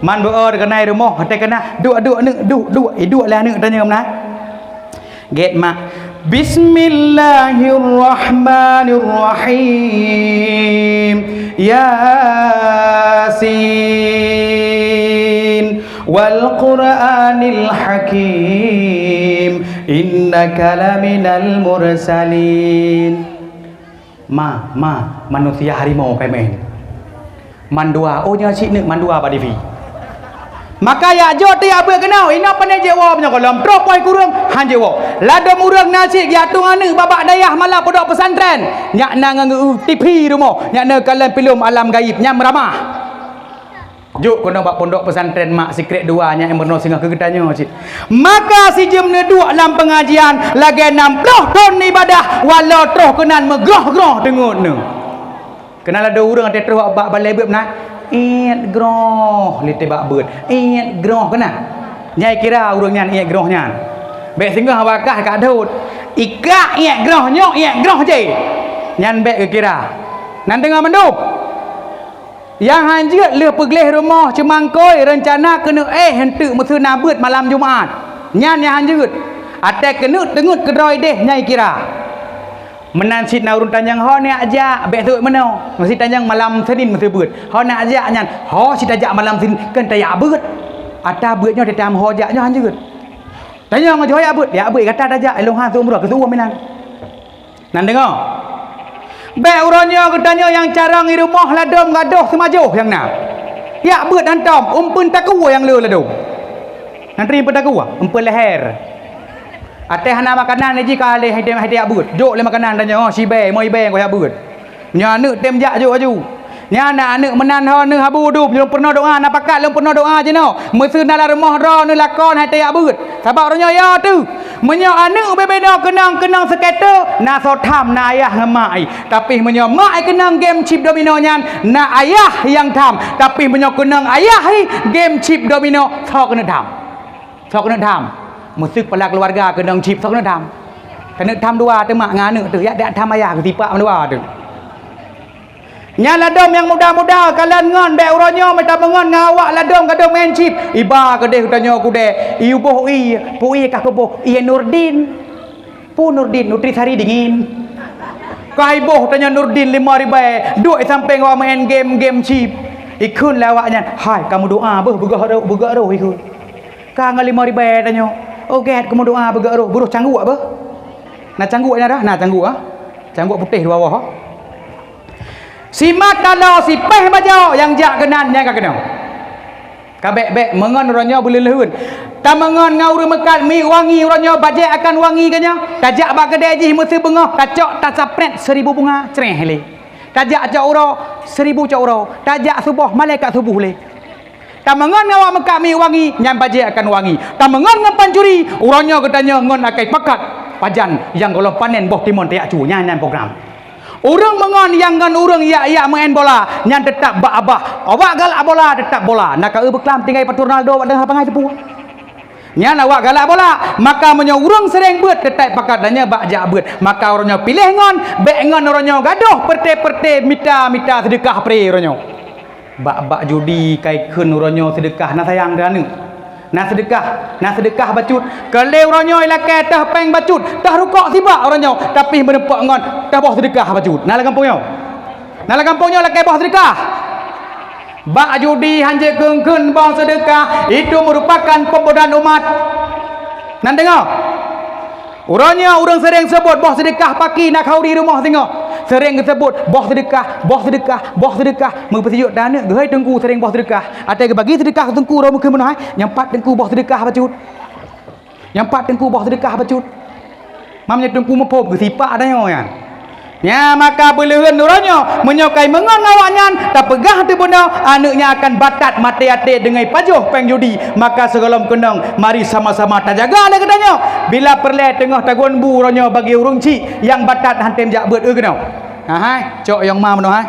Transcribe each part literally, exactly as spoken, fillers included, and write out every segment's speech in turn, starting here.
Man beuo keunan rumoh, watèe keunan, "Duek, duek, aneuk, duek, duek." Iduek lé aneuk tanyoe meunan. Gét mak. Bismillahirrahmanirrahim. Yasin. Wal Qur'anil Hakim. Innaka laminal mursalin. Ma, ma, manusia harimau kai meu'en. Mandua, oh nyoe cit neuk mandua bak T V. Maka yak jok teuh yak beuet keunoe, inoe pane jeuet woe meunyoe gohlom troh poh kureueng, han jeuet woe. Ladôm ureueng na cit geujak tueng aneuk bak-bak dayah malah pondok pesantren. Nyak na ngon T V rumoh, nyak na kalon filem alam gaib, nyan meuramah. Jok keunoe bak pondok pesantren mak sikrek dua nyan meurunoe singoh keu geutanyoe cit. Maka sijeuem neuduek lam pengajian lagèe nam ploh thon ibadah, walau troh keunan meugroh-groh deungon neuh. Keunan ladôm ureueng watèe troh bak balèe beuet meunan, "Iet groh," lé teuh bak beuet, "Iet groh," keunan. Nyan kira ureueng nyan iet groh nyan. Bèk singoh wakah ka dot. Ikak iet groh nyoe, iet groh jih. Nyan bèk geukira. Nan deungoe mandum. Nyang han jeuet lheueh peugleh rumoh ceumangkôi reuncana keuneuk éh eunteuk meuseu na beuet malam Jumat. Nyan nyang han jeuet. Watèe keuneuk teungeut keudroe idéh nyang ikira. Meunan cit na ureueng tanyong, "Ho neujak?" Bèk seuôt meunoe. Meusti tanyong malam Senin meuseu beuet. "Ho neujak nyan?" "Ho, si tajak malam Senin, kheun tajak beuet." Ata beuet nyoe teutam ho jak nyoe han jeuet. Tanyong, "Ho jak beuet?" "Jak beuet gata tajak, ilôn han seuôt meurah keu seuôt meunan." Nan deungoe. Bèk uroe nyoe geutanyoe nyang carông i rumoh ladôm gadôh seumajoh nyang na. Jak beuet hantom, umpeuen takue nyang le ladôm. Nan teurimpeuen takue, umpeuen leher. Watèe hana makanan jih ka lé hai tém, hai tém jak beuet. Jok lé makanan tanyoe, oh, sibèe, mo ibèe kujak beuet. Nyoe aneuk tém jak jok laju. Nyan na aneuk meunan ho neuh abu dum, lôn peurunoe doa, na pakat lôn peurunoe doa jinoe. Meuseu na lam rumoh droeneuh lakon hai tém jak beuet. Sabab uroe nyoe ya teuh. Meunyoe aneuk bubena keunong-keunong seukeute, na soe tham, na ayah ngon mak i. Tapi meunyoe mak i keunong game chip domino nyan, na ayah nyang tham. Tapi meunyoe keunong ayah i game chip domino, soe keuneuk tham? Soe keuneuk tham? Meuseu kepala keuluwarga keunong chip, soe keuneuk tham? Keuneuk tham dua teuh mak ngon aneuk teuh, yak dak tham ayah keu sipak mandua teuh. Nyan ladôm nyang muda-muda, kalon ngon bèk uroe nyoe mita meungon ngon awak ladôm gadôh main chip. Iba keudeh tanyoe kudèe, i uboh i, peue i kah keuboh, i Nurdin. Peue Nurdin, Nutrisari dingin. Kah iboh tanyoe Nurdin limong ribèe, duek i sampéng awak main game, game chip. Ikheun lé awak nyan, "Hai, kamoe doa beuh beugöt roh, beugöt roh," ikheun. Ka ngon limong ribèe tanyoe. Oh gèt, kamoe doa beugöt roh, beurôh cangguek beuh. Na cangguek nyan dah, na cangguek ah. Cangguek putéh dua woh. Simat taloe sipéh bajoe nyang jak keunan nyan ka keunoe. Ka bèk-bèk meungon uroe nyoe beuleuleuen. Tameungon ngon ureueng meukat miet wangi uroe nyoe bajèe akan wangi geuh nyoe. Tajak bak keudè jih meuseu beungoh, tacok tasaprèt seribu bunga, creh lé. Tajak cok uroe, seribu cok uroe. Tajak suboh, malaikat suboh lé. Tameungon ngon awak meukat miet wangi, nyan bajèe akan wangi. Tameungon ngon pancuri, uroe nyoe geutanyoe ngon akai pakat pajan nyang gohlom panen boh timon tajak cu, nyan, nyan program. Ureueng meungon nyang ngon ureueng yak-yak meu'en bola, nyan teutap bak abah. Awak galak bola, teutap bola. Na ka eu beuklam tinggai pat Ronaldo bak teungoh lapangan teupue. Nyan awak galak bola. Maka meunyoe ureueng seuréng beuet, teutap pakat dan nyan bak jak beuet. Maka uroe nyoe piléh ngon, bèk ngon uroe nyoe gadôh peureté-peureté mita-mita seudeukah pre uroe nyoe. Bak-bak judi ka ikheun uroe nyoe seudeukah, na sayang keu aneuk. Na seudeukah, na seudeukah bacut. Keu lé uroe nyoe ilakèe teuh péng bacut, teuh rukok sibak uroe nyoe, tapi meureumpok ngon teuh boh seudeukah bacut. Na lam gampông nyoe? Na lam gampông nyoe lakèe boh seudeukah? Bak judi han jeuet kheun-kheun boh seudeukah, itu merupakan pembodohan umat. Nan deungö? Uroe nyoe ureueng seuréng seubut boh seudeukah paki na khauri rumoh singoh. Seuréng geuseubut boh seudeukah, boh seudeukah, boh seudeukah. Meupeusijuek taneuk geuhôi teungku seuréng boh seudeukah. Watèe geubagi seudeukah keu teungku uroe meukeue meunoe hai, nyang pat teungku boh seudeukah bacut. Nyang pat teungku boh seudeukah bacut. Mam nyoe teungku muphom geusipak tanyoe nyan. Nyan maka beuleuheun uroe nyoe, meunyoe kai meungon awaknyan, tapeugah teuh bunoe, aneuk nyan akan batat maté até deungon pajoh péng judi. Maka sigohlom keunong, mari sama-sama tajaga lé geutanyoe. Bila peureulèe teungoh tagun bu uroe nyoe bagi ureueng chik nyang batat han tem jak beuet, eu keunoe. Ha hai, cok yong ma meunoe hai.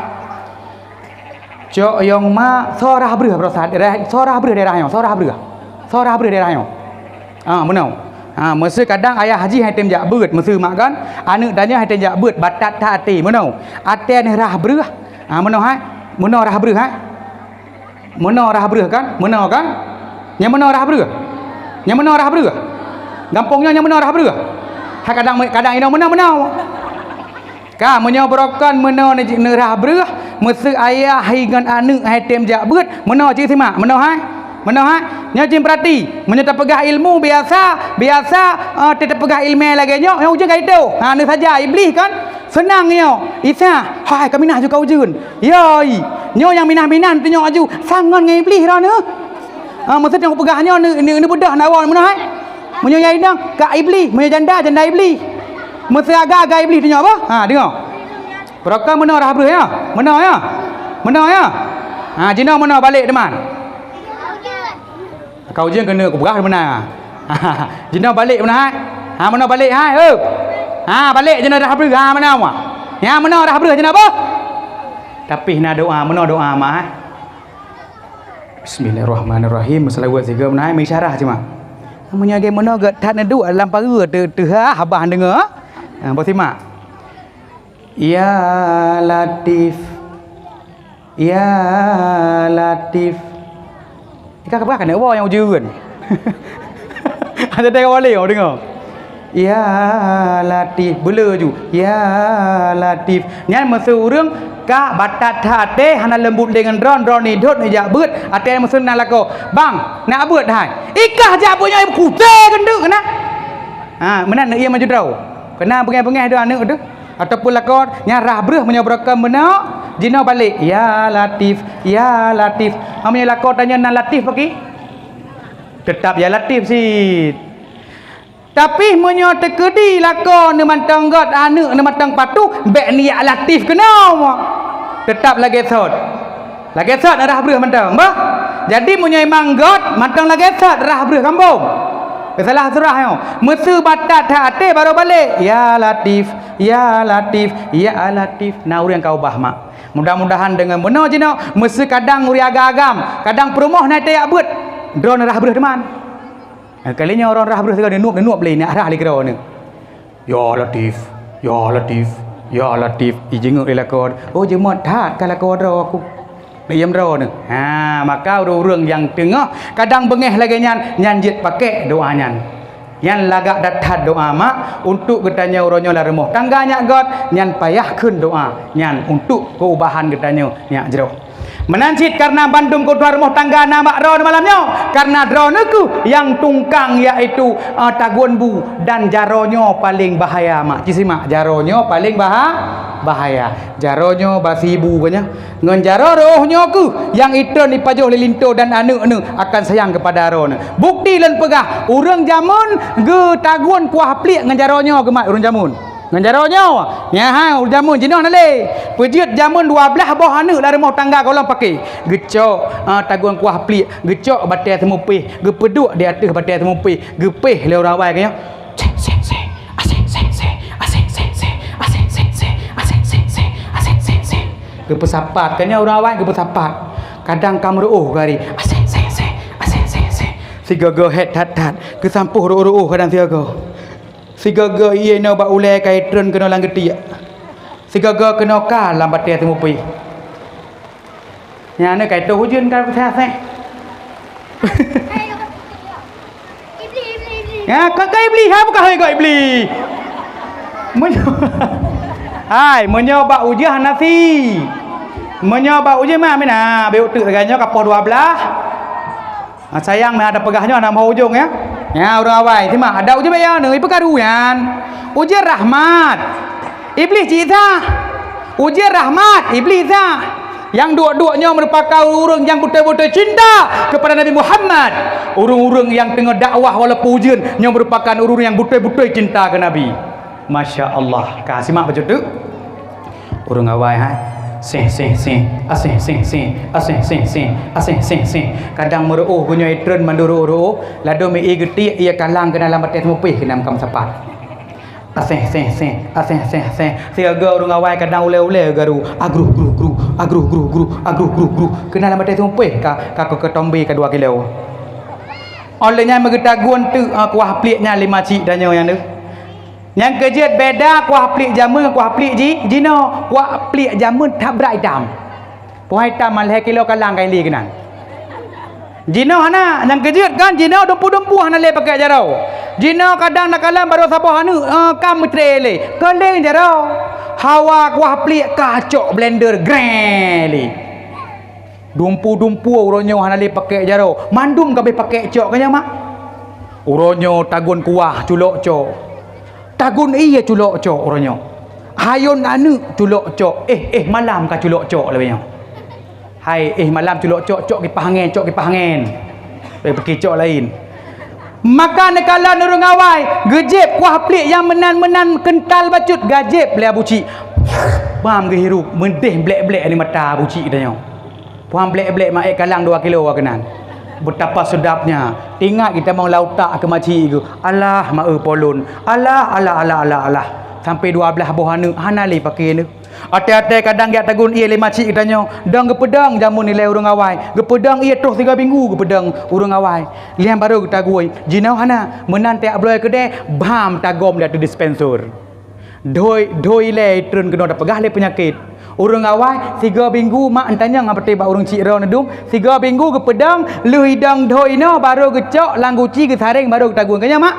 Cok yong ma, soe rhah breueh baroesa, daerah, soe rhah breueh daerah nyoe, soe rhah breueh. Soe rhah breueh daerah nyoe. Ah, meunoe. Ah, meuseu kadang ayah jih han tem jak beuet, meuseu mak kan, aneuk tanyoe han tem jak beuet, batat that até, meunoe. Até nyan rhah breueh. Ah, meunoe hai. Meunoe rhah breueh hai. Meunoe rhah breuh kan? Meunoe kan? Nyang meunoe rhah breuh? Nyang meunoe rhah breuh? Gampông nyoe nyang meunoe rhah breuh? Hai kadang, kadang inoe meunoe, meunoe. Ka, meunyoe beurokon meunoe neu-, neurhah breuh, meuseu ayah hai ngon aneuëk hai tem jak beuet, meunoe cit simak, meunoe hai. Meunoe hai. Nyoe cit peurati, meunyoe tapeugah ilmu biasa, biasa, eh, tapeugah iéleumé lagée nyoe, nyang ujeuen ka itu. Ha, neu saja Iblih kan? Seunang nyoe. Isa, hai ka minah ju ka ujeuen. Yoi, nyoe nyang minah-minah tunyok aju, sangon ngon Iblih droeneuh. Ha, meuseu nyang peugah nyoe neu-, neu-, neubeudôh na woe meunoe hai. Meunyoe nyang inong, ka Iblih, meunyoe janda, janda Iblih. Meuseu aga, aga Iblih tunyok bah. Ha, deungoe. Beurokon meunoe rhah breuh nyoe. Meunoe nyoe. Meunoe nyoe. Ha, jinoe meunoe balek teuma. Ka ujeuen keuneuk kupeugah meunan. Jinoe balek meunan hai. Ha, meunoe balek hai. Heup. Ha, balek jinoe rhah breuh. Ha, meunoe. Nyan meunoe rhah breuh jinoe bah. Tapi na doa, meunoe doa mak hai. Bismillahirrahmanirrahim. Meuseulaweuet sigoe meunan hai, meuisyarah cuma. Meunyoe lagée meunoe gét that neuduek lam pageue teu-, teuhah babah deungoe. Ha, boh simak. Ya Latif. Ya Latif. Ika keubah keuneuk woe nyang ujeuen. Ada tengok wali, oh, deungoe. Ya Latif, beu le ju. Ya Latif. Nyan meuseu ureuëng ka batat that até hana leumbut lé ngon droe, droe nidot nijak beuet, até meuseu na lakoe. Bang, nak beuet hai. Ikah jak beuet nyoe kutée geundeuk keunan. Ha, meunan neuk ié maju droe. Keunan beungéh-beungéh deuh aneuëk deuh. Ataupun lakoe nyan rhah breuh meunyoe beurokon meunoe, jinoe balek, "Ya Latif, ya Latif." Ha, meunyoe lakoe tanyoe nan Latif paki? Teutap ya Latif cit. Tapi meunyoe teukeudi lakoe neu mantong gét, aneuëk neu mantong patuh, bék ni ya Latif keunoe. Teutap lagée sot. Lagée sot rhah breuh mantong, bah. Jadi meunyoe imang gét, mantong lagée sot rhah breuh gampông. Salah surah nyoe. Meuseu batat that até barô balek. Ya Latif, ya Latif, ya Latif. Na ureuëng ka ubah mak. Mudah-mudahan deungon meunoe jinoe, meuseu kadang ureuëng agam-agam, kadang peurumoh na tajak beuet, droeneuh rhah breuh teuma. Kali nyoe ureuëng rhah breuh sigoe neunuek-neunuek beli, nak rhah lé keudroe neuh. Ya Latif, ya Latif, ya Latif. Ijingeuk lé lakoe. Oh, jeumot that ka lakoe droe aku. Neuyiem droe neuh. Ha, maka ureuëng-ureuëng nyang teungoh kadang beungéh lagée nyan, nyan jeuet pakék doa nyan. Nyan lagak that-that doa mak untuk geutanyoe uroe nyoe lam rumoh tangga nyak gét, nyan payah kheun doa nyan untuk keubahan geutanyoe nyak jroh. Meunan cit kareuna bandum keutuhan rumoh tangga na bak droeneuh malam nyoe, kareuna droeneuh kheueh nyang tungkang, yaitu, eh, tagun bu, dan jaroe nyoe paleng bahaya mak. Ci simak, jaroe nyoe paleng baha-, bahaya. Jaroe nyoe basi bu geuh nyan. Ngon jaroe reuôh nyoe kheueh nyang itreun ipajoh lé linto dan aneuëk neuh akan sayang keupada droeneuh. Bukeuti lôn peugah, ureuëng jameun geutagun kuah pliek ngon jaroe nyoe geumat ureuëng jameun. Ngon jaroe nyoe, nyan hai ureuëng jameun jinoe na lé. Peujeuet jameun dua blaih boh aneuëk lam rumoh tangga gohlom paké. Geucok, ah, tagun kuah pliek, geucok batée seumupéh, geupeuduek di ateueh batée seumupéh, geupéh lé ureuëng awai geuh nyoe. Seh, seh, seh. Aseh, seh, seh. Aseh, seh, seh. Aseh, seh, seh. Aseh, seh, seh. Geupeusapat. Ka nyoe ureuëng awai geupeusapat. Kadang ka meureuôh gari. Aseh, seh, seh. Aseh, seh, seh. Sigoe-goe hét that-that. Geusampôh reuôh-reuôh kadang sigoe-goe. Sigoe-goe ié nyoe bak ulée ka itreun keunoe lam geutiek. Sigoe-goe keunoe ka lam batée seumupéh. Nyan na ka itu ujeuen ka seh-seh. Ya, ka, ka Iblih, ha, bukan hai ka Iblih. Meunyoe, hai, meunyoe bak ujeuen hana si. Meunyoe bak ujeuen mah, mina, beu teuk lagée nyoe ka poh dua blaih. Ha, sayang meuhana peugah nyoe hana meuho ujong, ya. Ya, ureuëng awai, simak, ada ujeuen baya nyoe, ipeukaru nyan. Ujeuen rahmat. Iblih cit Isa. Ujeuen rahmat, Iblih Isa. Nyang duek-duek nyoe meurupakan ureuëng nyang beutôi-beutôi cinta keupada Nabi Muhammad. Ureuëng-ureuëng nyang teungoh dakwah walaupun ujeuen nyoe meurupakan ureuëng nyang beutôi-beutôi cinta keu Nabi. Masya Allah. Ka simak bacut tu. Ureuëng awai hai. Seh, seh, seh. Aseh, seh, seh. Aseh, seh, seh. Aseh, seh, seh. Kadang meureuôh geuh nyoe itreun mandum reuôh-reuôh, ladôm mi-i geutiek ia kalang keunan lam batée seumupéh keunan makam sapat. Aseh, seh, seh. Aseh, seh, seh. Sigoe-goe ureuëng awai kadang ulée-ulée garu. Agruh, gruh, gruh. Agruh, gruh, gruh. Agruh, gruh, gruh. Keunan lam batée seumupéh ka, ka keu keutombé ka dua kilo. Óh lheueh nyan meugeutagun teuk, ah, kuah pliek nyan lima cik tanyoe nyan deuh. Nyang keujeuet beda kuah pliek jameun ngon kuah pliek ji-, jinoe. Kuah pliek jameun that brat itam. Kuah itam lhée kilo kalang ka ile keunan. Jinoe hana, nyang keujeuet kan, jinoe dumpu-dumpu hana lé pakai jaroe. Jinoe kadang na kalon barô saboh aneuk, eh, ka meutre lé. Keuleung jaroe. Hawa kuah pliek ka cok blender greng lé. Dumpu-dumpu uroe nyoe hana lé pakai jaroe. Mandum ka abéh pakai cok ka nyan mak. Uroe nyoe tagun kuah culok cok. Tagun ie culok cok uroe nyoe. Hayôn aneuk culok cok. Eh, eh malam ka culok cok lé nyoe. Hai, eh malam culok cok, cok kipah angén, cok kipah angén. Eh, peuki cok laén. Maka neukalon ureuëng awai, geujéb kuah pliek nyang meunan-meunan keuntal bacut, gajéb lé Abu Cik. Bam geuhirup, meudeh blek-blek di mata Abu Cik tanyoe. Puhan blek-blek mak ék kalang dua kilo awak keunan. Betapa sedapnya. Ingat geutamong lam utak keu mak cik geuh. Alah, ma-e po lôn. Alah, alah, alah, alah, alah. Sampai dua blaih boh aneuk hana lé pakai neuk. Até-até kadang jak tagun ie lé mak cik geutanyoe. Dong geupeudong jameun ilée ureuëng awai. Geupeudong ie troh tiga minggu geupeudong ureuëng awai. Liang barô geutagui. Jinoe hana. Meunan tiak bloe keudée, bam tagom di ateueh dispenser. Doi, doi ilée treun keunoe tapeugah lé peunyakét. Ureuëng awai, sigoe minggu mak eutanyong ngon patéh bak ureuëng cik droe neudum, sigoe minggu geupeudong, lheueh idong doi inoe barô geucok lam guci geusareng barô geutagun. Ka nyan mak?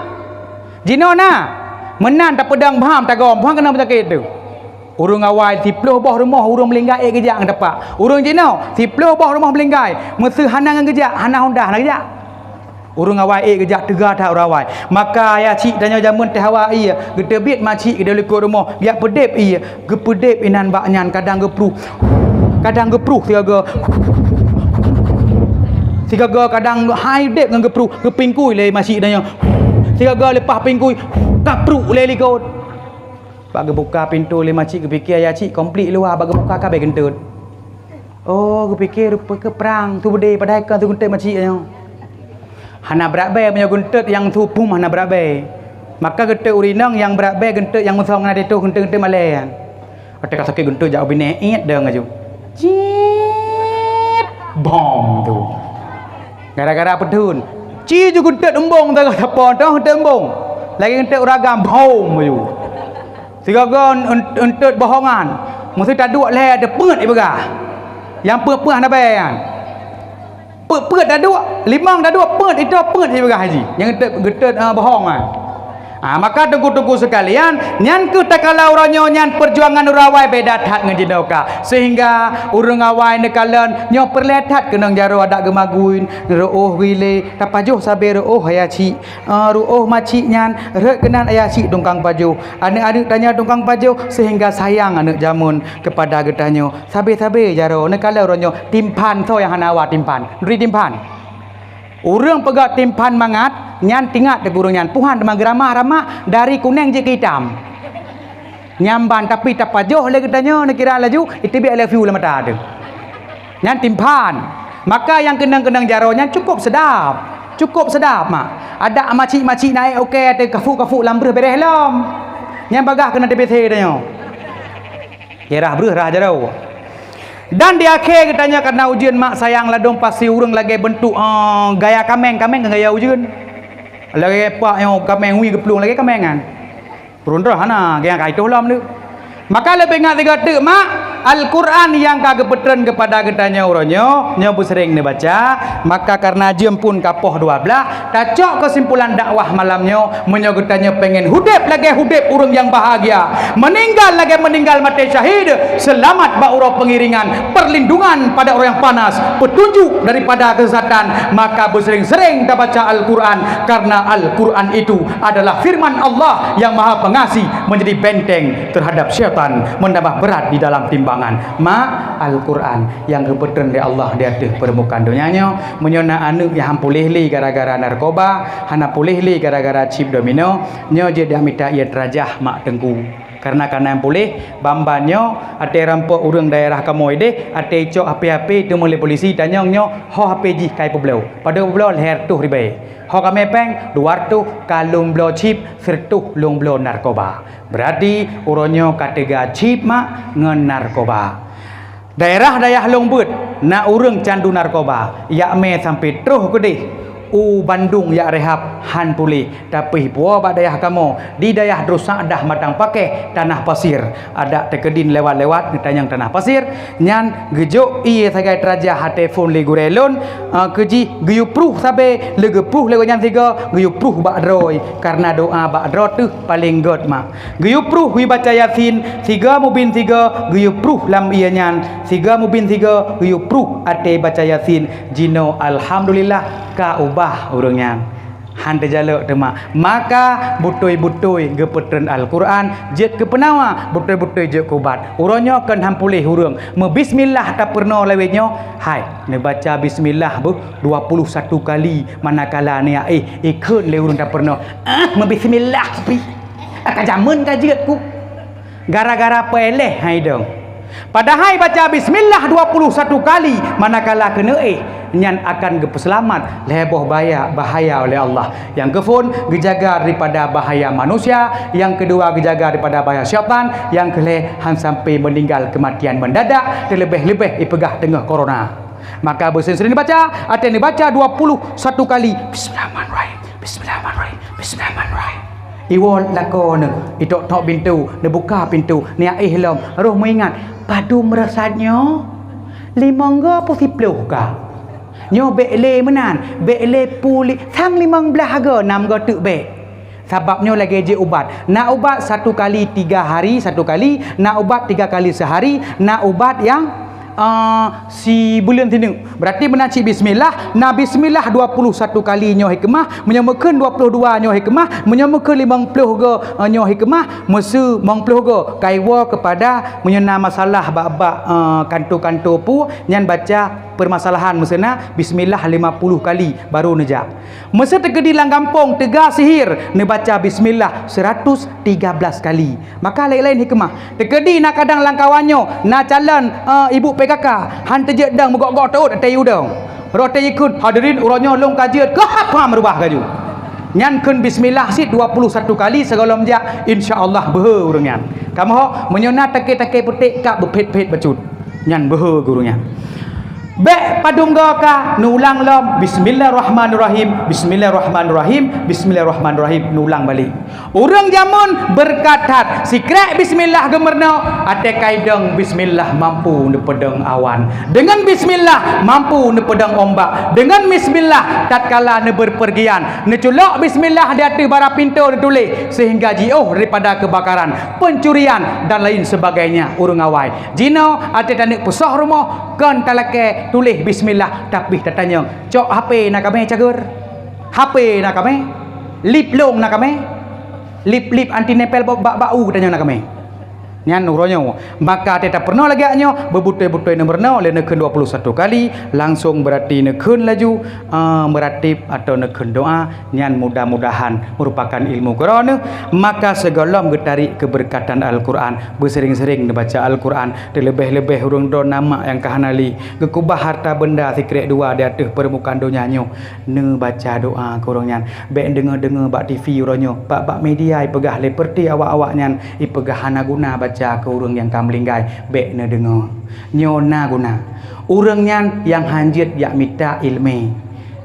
Jinoe na. Meunan tapeudong bam tagom, bam keunong peunyakét teuh. Ureuëng awai siploh boh rumoh ureuëng meulinggai ék geujak ngon tapak. Ureuëng jinoe siploh boh rumoh meulinggai, meuseu hana ngon geujak, hana honda hana geujak. Ureuëng awai ék geujak teuga that ureuëng awai. Maka ayah cik tanyoe jameun teuh hawa ie, geuteubiet mak cik keudeh likot rumoh, jak peudeb ie, geupeudeb inan bak nyan kadang geupruh. Kadang geupruh sigaga. Sigaga kadang hai deb ngon geupruh, geupingkui lé mak cik tanyoe. Sigaga leupah pingkui, kapruh lé likot. Bak geubuka pintoe lé mak cik geupiké ayah cik komplit luwa bak geubuka ka abéh geunteut. Oh, geupiké rupa keu prang, su beudé padahai kon su geunteut mak cik nyoe. Hana brat bée meunyoe geunteut nyang su phom hana brat bée. Maka geunteut ureuëng inong nyang brat bée geunteut nyang musong na teuh geunteut-geunteut malée nyan. Watée ka sakét geunteut jak u binéh iet dong aju. Cit! Bom tu. Gara-gara peutheun. Ci ju geunteut embong teuh sapo teuh geunteut embong. Lagée geunteut uragam bom aju. Sigoe-goe eun-, eunteut bohongan, meuseu taduek lhée teupeue ipeugah. Nyang peue-peue hana bée nyan. Peue-peue taduek, limong taduek, peue itoe peue ipeugah haji. Nyang eunteut, eunteut, eh, bohong nyan. Ah, maka teungku-teungku sekalian, nyan keuh takalon uroe nyoe nyan peujuangan ureuëng awai beda that ngon jinoe ka. Sehingga ureuëng awai neukalon nyoe peureulée that keunong jaroe adak geumagun, reuôh gile, tapajoh sabe reuôh ayah cik. Ah, reuôh mak cik nyan rhot keunan ayah cik tungkang pajoh. Aneuk-aneuk tanyoe tungkang pajoh sehingga sayang aneuk jameun keupada geutanyoe. Sabe-sabe jaroe neukalon uroe nyoe timphan, soe nyang hana hawa timphan? Neuturi timphan. Ureuëng peugah timphan mangat nyan tingat teuk ureuëng nyan puhan teuma geuramah-ramah dari kuneng jeuet keu itam. Nyan ban tapi tapajoh lé geutanyoe neukira laju iteubiet I love you lam mata teuh. Nyan timphan. Maka nyang keunong-keunong jaroe nyan cukup seudap. Cukup seudap mak. Adak macik-macik naék ukée ateueh kafuk-kafuk lam breueh bereh lom. Nyan bagah keunan T B C tanyoe. Jerah breueh rah jaroe. Dan di akhé geutanyoe karena ujeuen mak sayang ladôm pasi ureuëng lagée beuntuk, eh, gaya kaméng, kaméng kan gaya ujeuen. Lagée pak nyoe kaméng wie geuplueng lagée kaméng kan. Ureuëng droe hana, geuh nyang ka itoh lom tu. Maka leubeh ngat sigoe teuk mak, Al-Quran nyang ka geupeutreun keupada geutanyoe uroe nyoe, nyoe beuseuréng neubaca, maka kareuna jeuem pun ka poh dua blaih, tacok keusimpulan dakwah malam nyoe, meunyoe geutanyoe pengen udeb lagée udeb ureuëng nyang bahagia, meuninggal lagée meuninggal maté syahid, seulamat bak uroe peungiringan, perlindungan pada uroe nyang panas, peutunjuk daripada keusesatan, maka beuseuréng-seuréng tabaca Al-Quran, kareuna Al-Quran itu adalah firman Allah yang Maha Pengasih, menjadi benteng terhadap syaitan, menambah berat di dalam timbangan. Mak, Al-Quran nyang geupeutreun lé Allah di ateueh peurmukaan donya nyoe, meunyoe na aneuëk nyang han puléh lé gara-gara narkoba, hana puléh lé gara-gara chip domino, nyoe jeuet jak mita ie teurajah mak teungku. Kareuna ka na nyang puléh, ban-ban nyoe, até rampok ureuëng daerah kamoe deh, até icok H P-H P teumé lé polisi, tanyong nyoe, ho H P jih ka ipeubloe. Padub peubloe lhée reutôh ribée. Ho kamé péng dua reutôh, ka lôn bloe chip sireutôh lôn bloe narkoba. Beurati uroe nyoe ka teuga chip mak ngon narkoba. Daerah dayah lôn beuet na ureuëng candu narkoba, jak mé sampai troh keudeh. U Bandung jak rehab han puléh, tapi puwoe bak dayah kamoe, di dayah Droeseu'dah Matang Pakeh, Tanah Pasir. Adak teukeudin lewat-lewat geutanyong Tanah Pasir, nyan geujok ié sagai teurajah até phon lé gurée lôn, eh, keu jih geuyue pruh sabe, lé geupruh lé gobnyan sigoe, geuyue pruh bak droe, kareuna doá bak droe teuh paleng gét mak. Geuyue pruh, geuyue baca Yasin, sigoe mubin sigoe, geuyue pruh lam ié nyan, sigoe mubin sigoe, geuyue pruh até baca Yasin. Jinoe alhamdulillah ka ubah ureuëng nyan. Han teujalok teuma. Maka beutôi-beutôi geupeutreun Al-Quran jeuet keu peunawa, beutôi-beutôi jeuet keu ubat. Uroe nyoe kon han puléh ureuëng. Meubismillah tapeurunoe lawét nyoe, hai, neubaca bismillah beuh dua puluh satu kali manakala neuyak éh, ikheun lé ureuëng tapeurunoe. Ah, meubismillah pi. Ka jameun ka jeuet ku. Gara-gara peuéléh hai dong. Padahai baca bismillah dua puluh satu kali manakala keuneuk éh, nyan akan geupeuseulamat lhée boh bahaya, bahaya oleh Allah. Nyang keuphon geujaga daripada bahaya manusia, nyang keudua geujaga daripada bahaya syaitan, nyang keulhée han sampai meuninggal keumatian meundadak, teuleubeh-leubeh ipeugah teungoh corona. Maka beuseuring-seuring baca, até neubaca dua puluh satu kali, Bismillahirrahmanirrahim, Bismillahirrahmanirrahim, Bismillahirrahmanirrahim. Iwoe lakoe neuh, itok-tok pintoe, neubuka pintoe, neuyak éh lom, roh meuingat, padum reusat nyoe? Limong goe peue siploh ka? Nyoe bék lé meunan, bék lé puli, sang limong blaih goe, nam goe teuk bék. Sabab nyoe lagée jeuet ubat. Na ubat satu kali tiga hari satu kali, na ubat tiga kali sehari, na ubat nyang, eh, sibuleuen sineuk. Berarti meunan cit bismillah, na bismillah dua puluh satu kali nyoe hikmah, meunyoe meukheun dua puluh dua nyoe hikmah, meunyoe meukheun limong ploh goe, eh, nyoe hikmah, meuseu limong ploh goe, ka iwoe keupada meunyoe na masalah bak-bak, eh, kanto-kanto peue, nyan baca permasalahan meuseu na bismillah lima puluh kali baru neujak. Meuseu teukeudi lam gampông teuga sihir, neubaca bismillah seratus tiga belas kali. Maka laén-laén hikmah. Teukeudi na kadang lam kawan nyoe, na calon, eh, ibu P K K, han teujeuet dong meugok-gok teuôt até udong. Roh teuikheun, hadirin, uroe nyoe lôn ka jeuet, keuhap-ham reubah laju. Nyan kheun bismillah cit dua puluh satu kali sigohlom jak, insya Allah beuhe ureuëng nyan. Kamoe hok, meunyoe na takée-takée putéh ka beuphet-phet bacut. Nyan beuhe guru nyan. Bék padum goe ka, neuulang lom, Bismillahirrahmanirrahim, Bismillahirrahmanirrahim, Bismillahirrahmanirrahim, neuulang balek. Ureuëng jameun beureukat that, sikrék bismillah geumeurunoe, até ka idong bismillah mampu neupeudong awan. Deungon bismillah mampu neupeudong ombak. Deungon bismillah tatkala neubeureupergian, neuculok bismillah di ateueh bara pintoe neutuléh, seuhingga jiôh daripada keubakaran, pencurian dan lain sebagainya ureuëng awai. Jinoe até taneuk peusoh rumoh kon talakée tuléh bismillah, tapi tatanyong, cok H P na kamé cageur? H P na kamé? Lip lông na kamé? Lip-lip anti nempel bak, bak, bak u tanyoe na kamé? Nyan uroe nyoe. Maka até tapeurunoe lagée nyoe, beubutôi-butôi neumeurunoe lé neukheun dua puluh satu kali, langsong beurati neukheun laju, eh, meuratéb atau neukheun doá. Nyan mudah-mudahan meurupakan ilmu keudroe neuh, maka sigohlom geutarék keubeureukatan Al-Quran, beuseuring-seuring neubaca Al-Quran, teuleubeh-leubeh ureuëng droe na mak nyang ka hana lé, geukeubah harta beunda sikrék dua di ateueh peurmukaan donya nyoe, neubaca doá keu ureuëng nyan. Bék neudeungoe-deungoe bak T V uroe nyoe, bak, bak media ipeugah lé peureuté awak-awak nyan, ipeugah hana guna baca keu ureuëng nyang ka meulinggai, bék neudeungoe. Nyoe na guna. Ureuëng nyan nyang han jeuet jak mita iéleumé.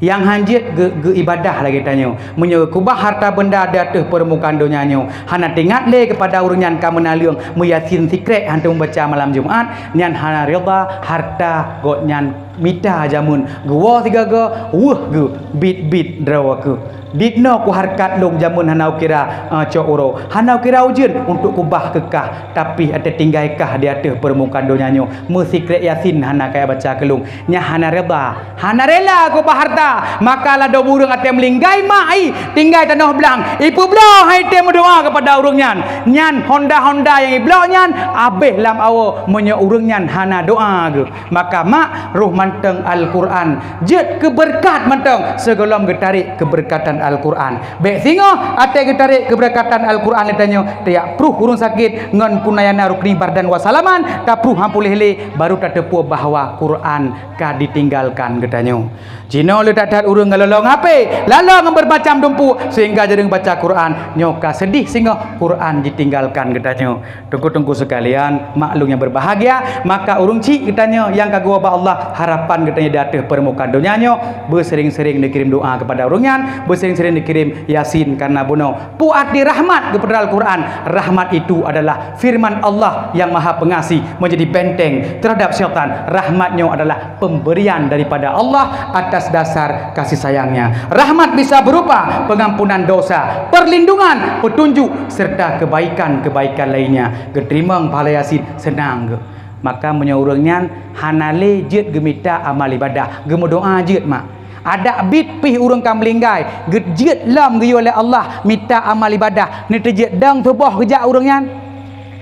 Nyang han jeuet geu-, geuibadah lagée tanyoe. Meunyoe geukeubah harta beunda di ateueh peurmukaan donya nyoe, hana teuingat lé keupada ureuëng nyan ka meunaleueng meuyasin sikrék hantom baca malam Jumat, nyan hana ridha harta gobnyan mita jameun. Geuwoe sigoe-goe, weueh geuh, bit-bit droe keuh. Dinoe kuhareukat lôn jameun hana kukira, eh, cok uroe, hana kukira ujeuen untuk kubah keu kah, tapi até tinggai kah di ateueh peurmukaan donya nyoe meusikrék Yasin hana kaya baca keu lôn. Nyan hana reda, hana rela kubah harta. Maka ladôm ureuëng até meulinggai mak i tinggai tanoh blang, ipeubloe hai tée meudoá keupada ureuëng nyan. Nyan honda-honda nyang ibloe nyan abéh lam awoe meunyoe ureuëng nyan hana doá geuh. Maka mak roh mantong Al-Quran jeuet keu beureukat mantong sigohlom geutarék keubeureukatan Al-Quran. Bék singoh até geutarek keubeurakatan Al-Quran lé tanyoe, tajak pruh ureuëng sakét ngon kunayana rukni bardan wa salaman, tapruh han puléh lé, baru tateupeue bahwa Quran ka ditinggalkan geutanyoe. Jinoe le that-that ureuëng ngalolong H P, lalong ngon beureumacam dumpuk, sehingga jareueng baca Quran. Nyoe ka seudeh singoh Quran ditinggalkan geutanyoe. Teungku-teungku sekalian, makhluk yang berbahagia, maka ureuëng chik geutanyoe nyang ka geuwoe bak Allah, harapan geutanyoe di ateueh peurmukaan donya nyoe, beuseuring-seuring neukirém doa keupada ureuëng nyan, beuseuring-seuring neukirém Yasin, karena bunoe pu arti rahmat geupeutara Al-Quran. Rahmat itu adalah firman Allah yang Maha Pengasih, menjadi benteng terhadap syaitan. Rahmat nyoe adalah pemberian daripada Allah atas dasar kasih sayang-Nya. Rahmat bisa berupa pengampunan dosa, perlindungan, petunjuk, serta kebaikan-kebaikan lainnya. Geuteurimong pahala Yasin, seunang geuh. Maka meunyoe ureuëng nyan hana lé jeuet geumita amal ibadah, geumeudoa jeuet mak. Adak bit pih ureuëng ka meulinggai, geujeuet lom geuyue lé Allah mita amal ibadah, neuteujeuet dong tuboh geujak ureuëng nyan.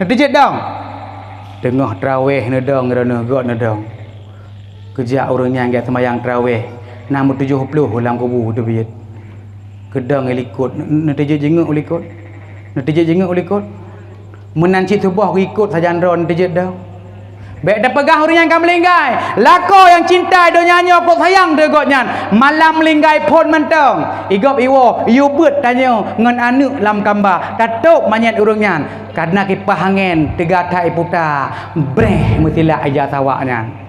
Neuteujeuet dong. Teungoh traweh neudong, droeneueh göt neudong. Keujak ureuëng nyan geujak seumayang traweh, na meutujoh ploh lam kubu teubiet. Keudong i likot, ne-, neuteubiet jingeuk u likot. Neuteubiet jingeuk u likot. Meunan cit tuboh geuikot sajan droe neuteubiet dong. Bék tapeugah ureuëng nyan ka meulinggai. Lakoe nyang cinta donya nyoe kok sayang deuh gobnyan. Malam meulinggai phon mantong. I gob i woe, yue beuet tanyoe ngon aneuëk lam kamba. Tatôb manyét ureuëng nyan. Karena kipah angén teuga that iputa. Breh meusilak ija sawak nyan.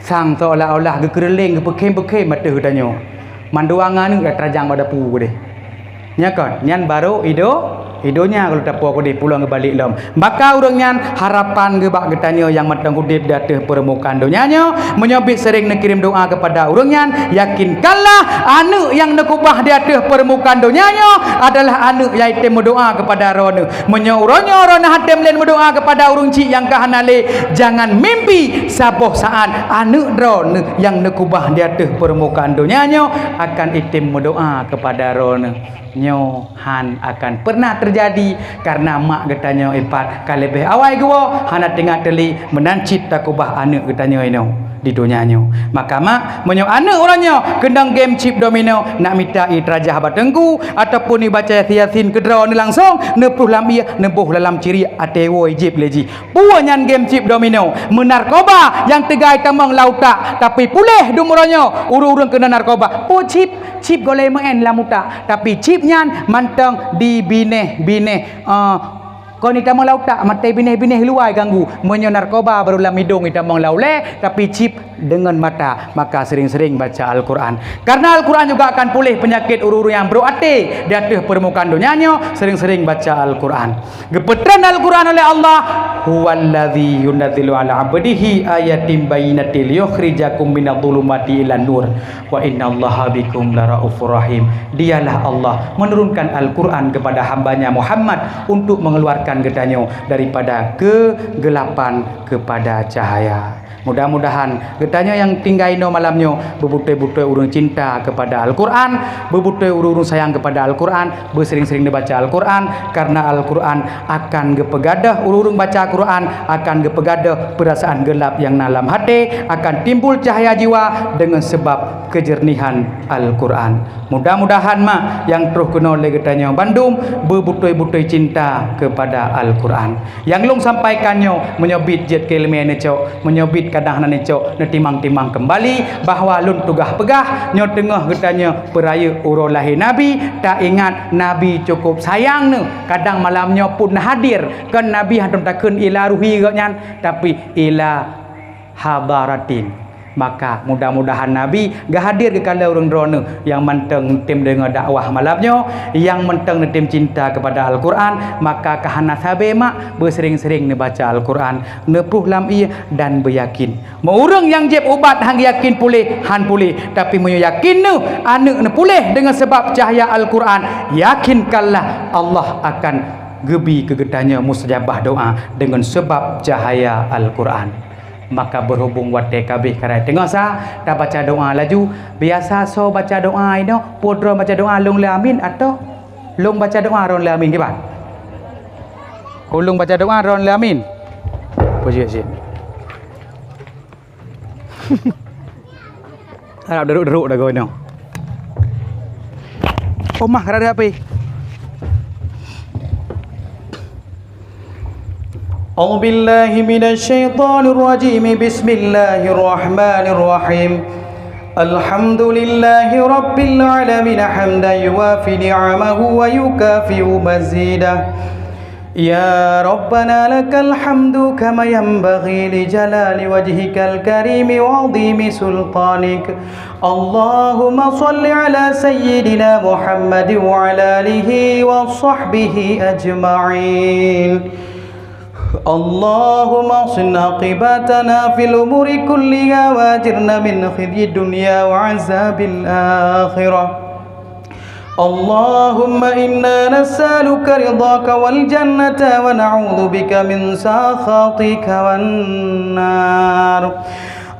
Sang seolah-olah geukeureuléng geupeukhem-peukhem ateueh geutanyoe. Mandua ngon aneuëk ya teurajang bak dapu keudeh. Nyan kon, nyan barô ido, idonya kalau tapo keudeh pulang geubalek lom. Maka ureuëng nyan harapan geuh bak geutanyoe nyang mantong udeb di ateueh peurmukaan donya nyoe, meunyoe bit seuring neukirém doa keupada ureuëng nyan, yakinkanlah aneuëk nyang neukubah di ateueh peurmukaan donya nyoe adalah aneuëk nyang item meudoa keupada droeneueh. Meunyoe uroe nyoe droeneueh hana tem lé meudoa keupada ureuëng chik nyang ka hana lé, jangan mimpi saboh saát aneuëk droeneueh nyang neukubah di ateueh peurmukaan donya nyoe akan item meudoa keupada droeneueh. Nyoe han akan peureunah teujadi, karena mak geutanyoe ipat ka leubeh awai geuwoe, hana teuingat teuli meunan cit takubah aneuëk geutanyoe inoe di donya nyoe. Maka mak, meunyoe aneuëk uroe nyoe keunong game chip domino, nak mita ie teurajah bak teungku, ataupun ibaca Yasin keu droeneueh langsong, neupluh lam ie, neuboh lam ciriek até woe ijéb lé jih. Peue nyan game chip domino? Meunarkoba nyang teuga itamong lam utak, tapi puléh dum uroe nyoe ureuëng-ureuëng keunong narkoba. Peue chip? Chip golai meu'en lam utak, tapi chip nyan mantong dibinéh-binéh. Ah, kon itamong lam utak, maté binéh-binéh luwa ganggu. Meunyoe narkoba barô lam idong itamong lam ulée, tapi chip deungon mata, maka sering-sering baca Al-Quran. Karena Al-Quran juga akan puléh penyakit ureuëng-ureuëng nyang brok até di ateueh peurmukaan donya nyoe, sering-sering baca Al-Quran. Geupeutren Al-Quran oleh Allah, "Huwallazi yunazzilu ala abdihi ayatin bayyinatil liyukhrijakum minadh dhulumati ilan nur, wa innallaha bikum laraufur rahim." Dialah Allah menurunkan Al-Quran kepada hambanya Muhammad untuk mengeluarkan geutanyoe daripada kegelapan kepada cahaya. Mudah-mudahan geutanyoe nyang tinggai inoe malam nyoe beubutôi-butôi ureuëng cinta keupada Al-Quran, beubutôi ureuëng-ureuëng sayang keupada Al-Quran, beusering-sering neubaca Al-Quran, karena Al-Quran akan geupeugadôh ureuëng-ureuëng baca Al-Quran, akan geupeugadôh peurasaan geulab nyang na lam até, akan timbul cahya jiwa deungon sabab keujeurnihan Al-Quran. Mudah-mudahan mak nyang troh keunoe lé geutanyoe bandum beubutôi-butôi cinta keupada Al-Quran. Nyang lôn sampaikan nyoe, meunyoe bit jeuet keu ileumé neucok, meunyoe bit kadang hana neucok, neutimang-timang keumbali bahwa lôn tugaih peugah nyoe teungoh geutanyoe peurayeuk uroe lahé Nabi, taingat Nabi cukôp sayang neuh. Kadang malam nyoe pun hadir, kon Nabi hantom takheun ila ruhi gobnyan, tapi ila hadaratin. Maka mudah-mudahan Nabi geuhadir keu kala ureuëng droeneuh nyang mantong neutem deungoe dakwah malam nyoe, nyang mantong neutem cinta keupada Al-Quran, maka ka hana sabe mak beusering-sering neubaca Al-Quran, neupluh lam ie dan beuyakin. Meu ureuëng nyang jieb ubat han geuyakin puléh, han puléh, tapi meunyoe yakin neuh aneuëk neupuléh deungon sabab cahya Al-Quran, yakinkanlah Allah akan geubi keu geutanyoe mustajabah doa deungon sabab cahya Al-Quran. Maka beuhubong watée ka abéh karai teungoh sa, tabaca doa laju. Biasa soe baca doa inoe, peue droe baca doa lôn le amin atau lôn baca doa droe le amin kiban? Ulôn baca doa droe le amin. Puji cit. Harab deruk-deruk dah gono. Omah ka ada H P. أعوذ بالله من الشيطان الرجيم. بسم الله الرحمن الرحيم. الحمد لله رب العالمين، حمدا يوافي نعمه ويكافئ مزيده. يا ربنا لك الحمد كما ينبغي لجلال وجهك الكريم وعظيم سلطانك. اللهم صل على سيدنا محمد وعلى آله وصحبه أجمعين. اللهم أحسن عاقبتنا في الأمور كلها وأجرنا من خزي الدنيا وعذاب الآخرة. اللهم إنا نسألك رضاك والجنة ونعوذ بك من سخطك والنار.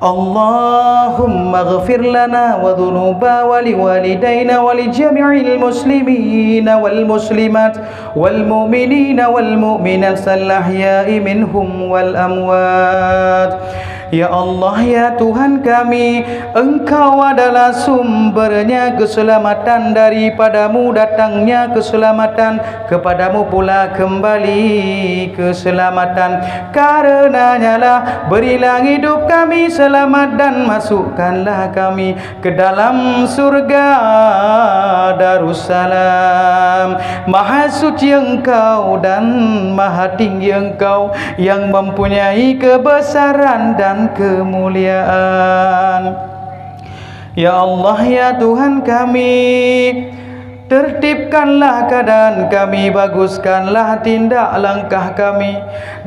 اللهم اغفر لنا وذنوبنا ولوالدينا ولجميع المسلمين والمسلمات والمؤمنين والمؤمنات الأحياء منهم والأموات. Ya Allah, ya Tuhan kami, Engkau adalah sumbernya keselamatan, daripada-Mu datangnya keselamatan, kepada-Mu pula kembali keselamatan. Karenanyalah, berilah hidup kami selamat dan masukkanlah kami ke dalam surga Darussalam. Maha suci Engkau dan maha tinggi Engkau yang mempunyai kebesaran dan kemuliaan. Ya Allah, ya Tuhan kami, tertibkanlah keadaan kami, baguskanlah tindak langkah kami,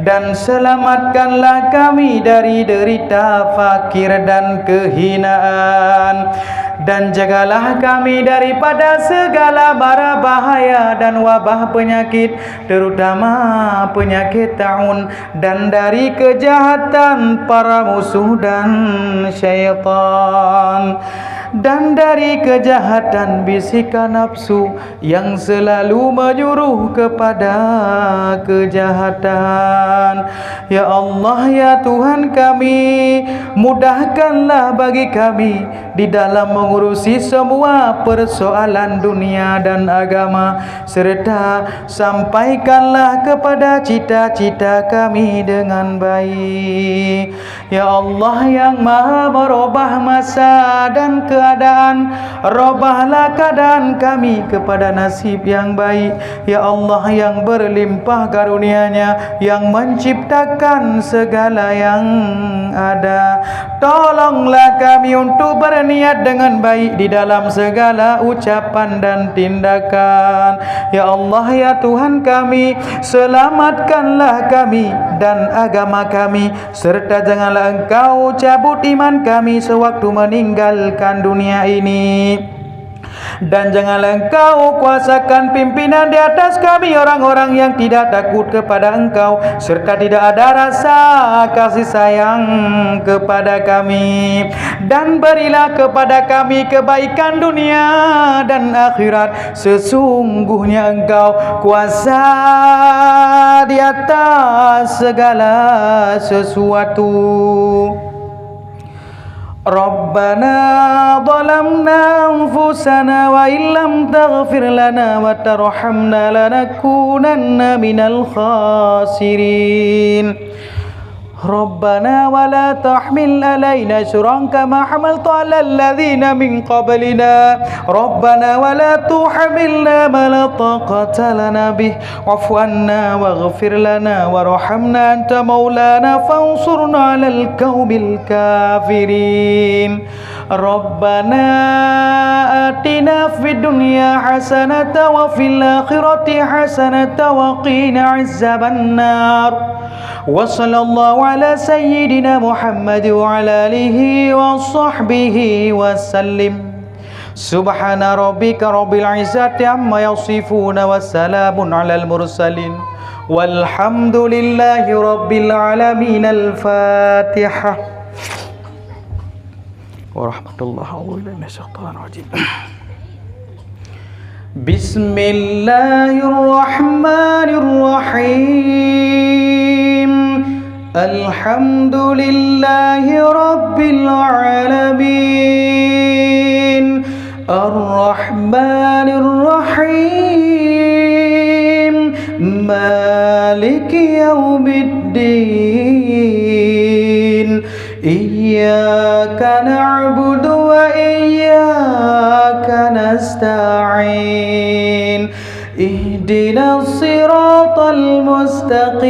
dan selamatkanlah kami dari derita, fakir, dan kehinaan. Dan jagalah kami daripada segala mara bahaya dan wabah penyakit, terutama penyakit taun, dan dari kejahatan para musuh dan syaitan, dan dari kejahatan bisikan nafsu yang selalu menyuruh kepada kejahatan. Ya Allah, ya Tuhan kami, mudahkanlah bagi kami di dalam mengurusi semua persoalan dunia dan agama, serta sampaikanlah kepada cita-cita kami dengan baik. Ya Allah yang Maha merubah masa dan keadaan, rubahlah keadaan kami kepada nasib yang baik. Ya Allah yang berlimpah karunia-Nya, yang menciptakan segala yang ada, tolonglah kami untuk berniat dengan baik di dalam segala ucapan dan tindakan. Ya Allah, ya Tuhan kami, selamatkanlah kami dan agama kami, serta janganlah Engkau cabut iman kami sewaktu meninggalkan dunia ini. Dan janganlah Engkau kuasakan pimpinan di atas kami orang-orang yang tidak takut kepada Engkau, serta tidak ada rasa kasih sayang kepada kami. Dan berilah kepada kami kebaikan dunia dan akhirat. Sesungguhnya Engkau kuasa di atas segala sesuatu. ربنا ظلمنا أنفسنا وإن لم تغفر لنا وترحمنا لنكونن من الخاسرين. ربنا ولا تحمل علينا إصرا كما حملته على الذين من قبلنا. ربنا ولا تحملنا ما لا طاقة لنا به واعف عنا واغفر لنا وارحمنا أنت مولانا فانصرنا على القوم الكافرين. ربنا آتنا في الدنيا حسنة وفي الآخرة حسنة وقنا عذاب النار. وصلى الله على سيدنا محمد وعلى آله وصحبه وسلم. سبحان ربك رب العزة عما يصفون وسلام على المرسلين والحمد لله رب العالمين. الفاتحة. ورحمة الله. أعوذ بالله من الشيطان الرجيم. بسم الله الرحمن الرحيم. الحمد لله رب العالمين. الرحمن الرحيم. مالك يوم الدين. إياك نعبد وإياك نستعين. اهدنا الصراط المستقيم.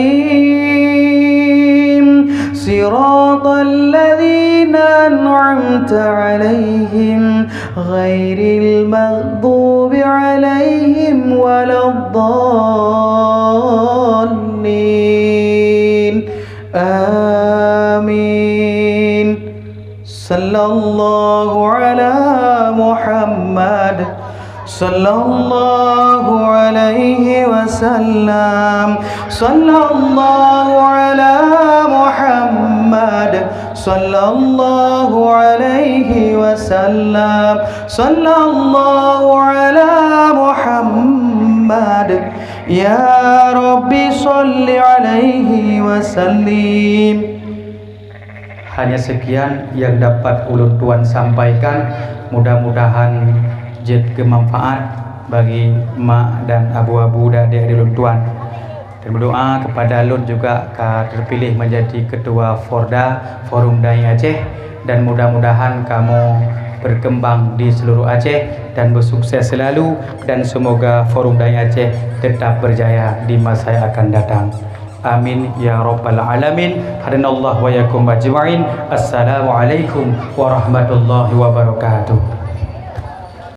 صراط الذين أنعمت عليهم غير المغضوب عليهم ولا الضالين. آمين. صلى الله على محمد. صلى الله عليه وسلم. صلى الله على محمد. صلى الله عليه وسلم. صلى الله على محمد. يا رب صل عليه وسلم. Hanya sekian yang dapat ulôn tuan sampaikan. Mudah-mudahan jeuet keu manfaat bagi mak dan abu-abu dan adék-adék ulôn tuan. Dan berdoa kepada lôn juga ka terpilih menjadi ketua Forda, Forum Dai Aceh, dan mudah-mudahan kamoe berkembang di seluruh Aceh dan bersukses selalu, dan semoga Forum Dai Aceh tetap berjaya di masa yang akan datang. Amin ya rabbal alamin. Hadanallahu wa iyyakum ajma'in. Assalamualaikum warahmatullahi wabarakatuh.